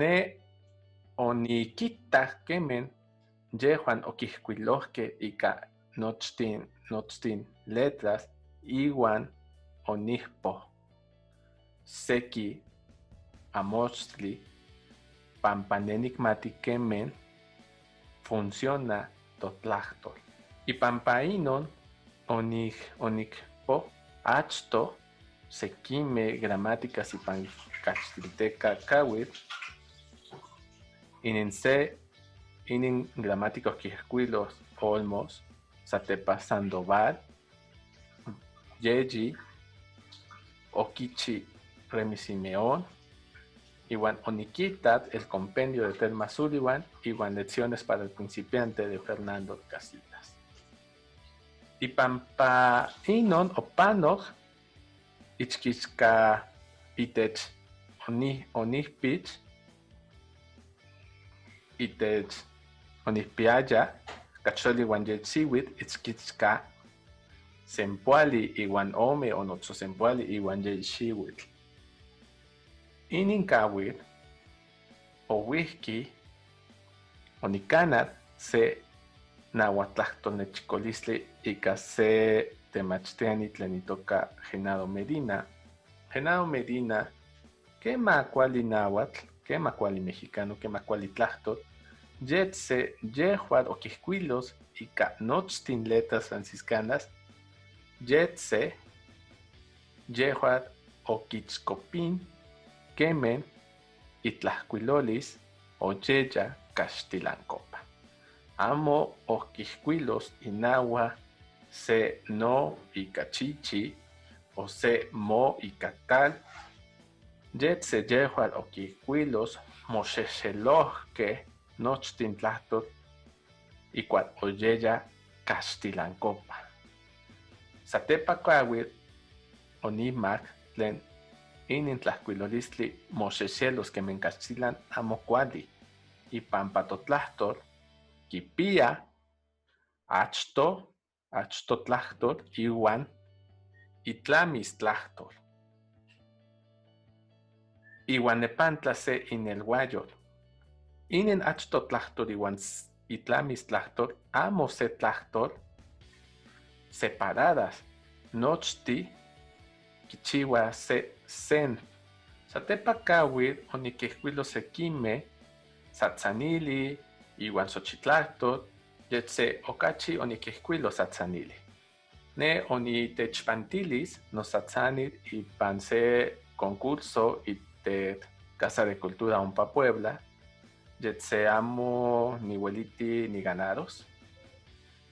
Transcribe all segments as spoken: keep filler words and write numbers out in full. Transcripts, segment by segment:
Ne oniquitah quemen yehuan oquihcuilohqueh ica nochtin, nochtin letras iuan onihpoh sequi amochtli pampa ne nicmati quemen funciona totlahtol. Ipampa inon onic-, onicpoh achto sequimeh gramáticas ipan caxtilteca cauitl, inin se, inin gramática oquihcuilos Olmos, satepa Sandoval, Yeyi, Oquichi Remy Simeón, iuan oniquitat el compendio de Thelma Sullivan iuan Lecciones para el principiante de Fernando Casillas. Ipampa inon opanoh ichquichca itech oni-, onihpich, itech onihpiaya cacholi iuan yech xiuitl ichquichca sempoali iuan ome o noso sempoali iuan yech xiuitl. Inin cauitl ouihqui onicanac se nauatlahtolnechicolistli ica se temachtiani tlen itoca Genaro Medina. Genaro Medina, quema cuali nauatl, quema cuali mexicano, quema cuali tlahtol, yetze yehuatl oquihcuilos ica nochtin letras franciscanas, yetze yehuatl oquichcopin quemen itlahcuilolis oyeya caxtilancopa. Amo oquihcuilos inaua se no ica chichi o se mo ica tal, yetze yehuatl oquihcuilos moxehxelohqueh nochtin tlahtol icuatl oyeya caxtilancopa. Satepa cauitl onimac tlen inin tlahcuilolistli moxehxelos quemen caxtilan amo cuali, ipampa totlahtol quipia achto, achto tlahtol iuan itlamis tlahtol. Iuan nepantla se ineluayol. Inin achto tlahtol iuan s-, itlamis tlahtol amo se tlahtol separadas, nochti quichiua se sen. Satepa cauitl oniquihcuilo sequimeh satsanili iuan Xochitlahtol, yetze ocachi oniquihcuilo satsanili. Ne onitechpantilis nosatsanil ipan se concurso itech Casa de Cultura ompa Puebla, yetze amo niueliti niganaros.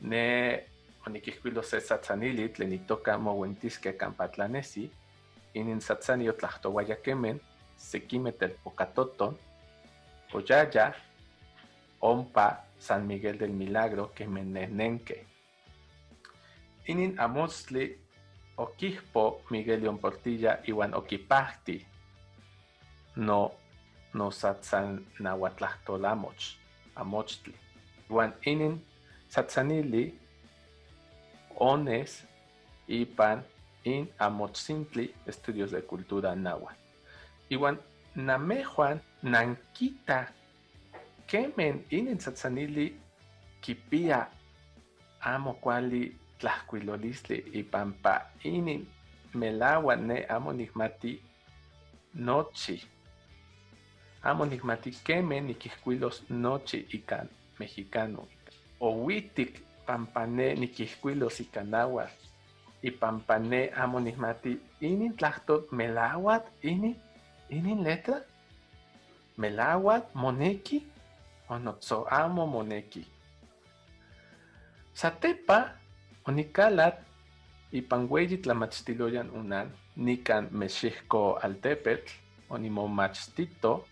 Ne oniquihcuilo se satsanili tlen itoca Mouentisque campa tlanesi. Inin satsanil otlahtouaya quemen sequimeh telpocatoton oyaya ompa San Miguel del Milagro quemen nehnenqueh. Inin amochtli oquihpo Miguel León Portilla iuan oquipahti no, nosatsannauatlahtolamoch-, amochtli. Iuan inin satsanili ones ipan in amochsintli Estudios de Cultura Nahuatl. Iuan namehuan nanquitah quemen inin satsanili quipia amo cuali tlahcuilolistli ipampa inin melaua ne amo nicmati nochi. Amo nicmati queme niquihcuilos nochi ica mexicano. Ohuitic pampa ne niquihcuilos ica nauatl, ipampa ne amo nicmati inin tlahtol melauac, inin, inin letra. Melauac monequi o noso amo monequi. Satepa onicalac ipan ueyi tlamachtiloyan UNAM, nican Mexicco altepetl, onimomachtito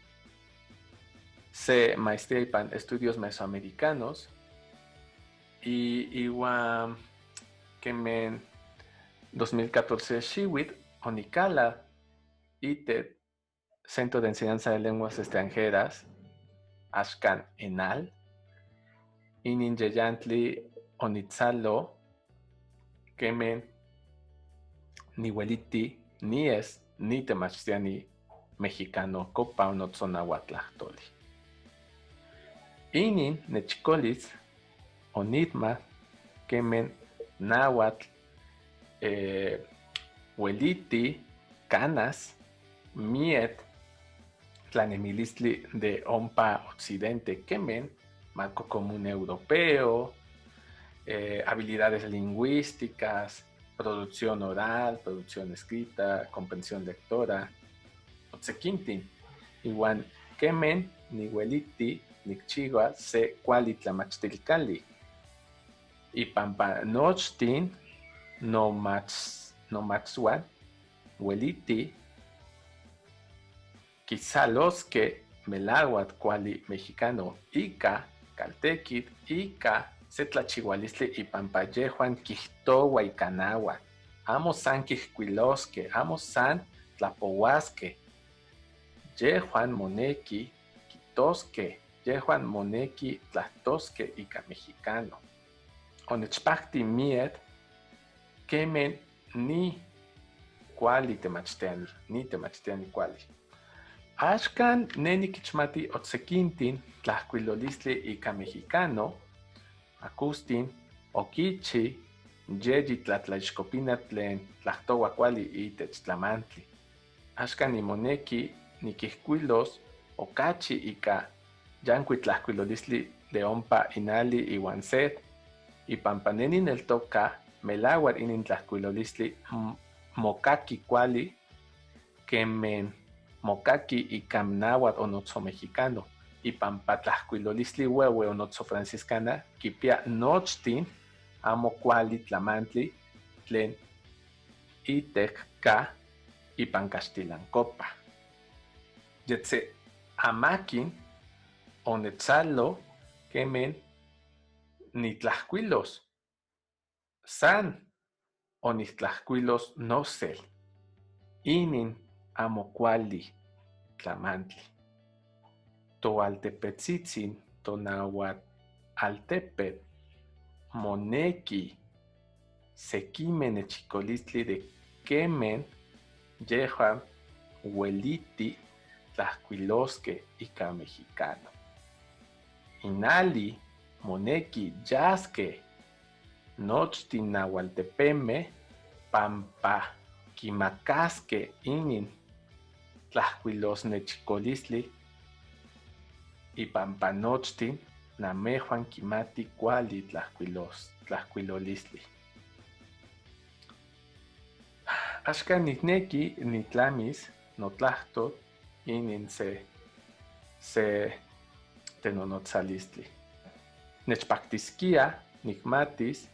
se maestría ipan estudios mesoamericanos, y iuan quemen dos mil catorce xiuitl onicalac itech Centro de Enseñanza de Lenguas Extranjeras, axcan ENAL. Inin yeyantli onitzalo quemen niueliti nies nitemachtiani mexicano copa o notzonauatlahtoli. Inin nechicolis onitma queme nauatl eh, ueliti canas miet tlanemilistli de ompa occidente queme marco común europeo, eh, habilidades lingüísticas, producción oral, producción escrita, comprensión lectora, otsequintin. Iuan queme niueliti nicchiua se cuali tlamachtilcali. Ipampa nochtin nomach, nomachsuan ueliti quisalosque melauatl cuali mexicano ica caltequitl ica se tlachiualistli ipampa yehuan quihtoua ica nauatl. Amo san quihcuilosque, amo san tlapouasque. Yehuan monequi quitosque, yehuan monequi tlahtosque ica mexicano. Onechpacti miet queme ni cuali temachtiani, ni temachtiani cuali. Axcan neh niquichmati otsequintin tlahcuilolistli ica mexicano, acustin oquichi yeyi tlatlaixcopina tlen tlahtoua cuali itech tlamantli. Axcan nimonequi niquihcuilos ocachi ica yancuic tlahcuilolistli de ompa inali iuan sed, ipampa neh nineltoca melauac inin tlahcuilolistli mocaqui cuali queme mocaqui ica nauatl o notzo mexicano, ipampa tlahcuilolistli ueue o notzo franciscana quipia nochtin amo cuali tlamantli tlen itec ca ipan caxtilancopa. Yetze amaquin onechsalo queme nitlahcuilos, san onitlahcuilos nosel. Inin amo cuali tlamantli. Toaltepetzitzin tonauatl altepet monequi sequime nechicolistli de queme yehuan ueliti tlahcuilosque ica mexicano. Inali monequi yasque nochtin naualtepeme pampa quimacasque inin tlahcuilos nechicolistli ipampa nochtin namehuan quimati cuali tlahcuilos, tlahcuilolistli. Axcan nicnequi nitlamis notlahtol inin se, se tenonotzalistli. Nechpactisquia nicmatis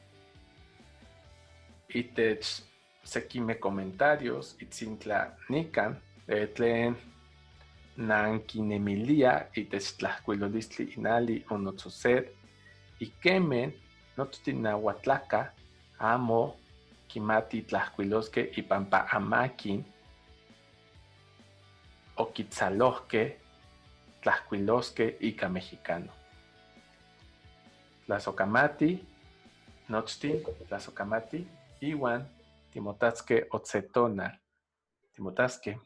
itech sequime comentarios itzintla nican, eh, tlen nanquinemilia itech tlahcuilolistli inali o notzo sed, y queme nochtin nauatlaca amo quimati tlahcuilosque ipampa amaquin oquitzalohque tlahcuilosque ica mexicano. Tlasocamati, nochtin, tlasocamati, iuan timotasque otse tonal. Timotasque.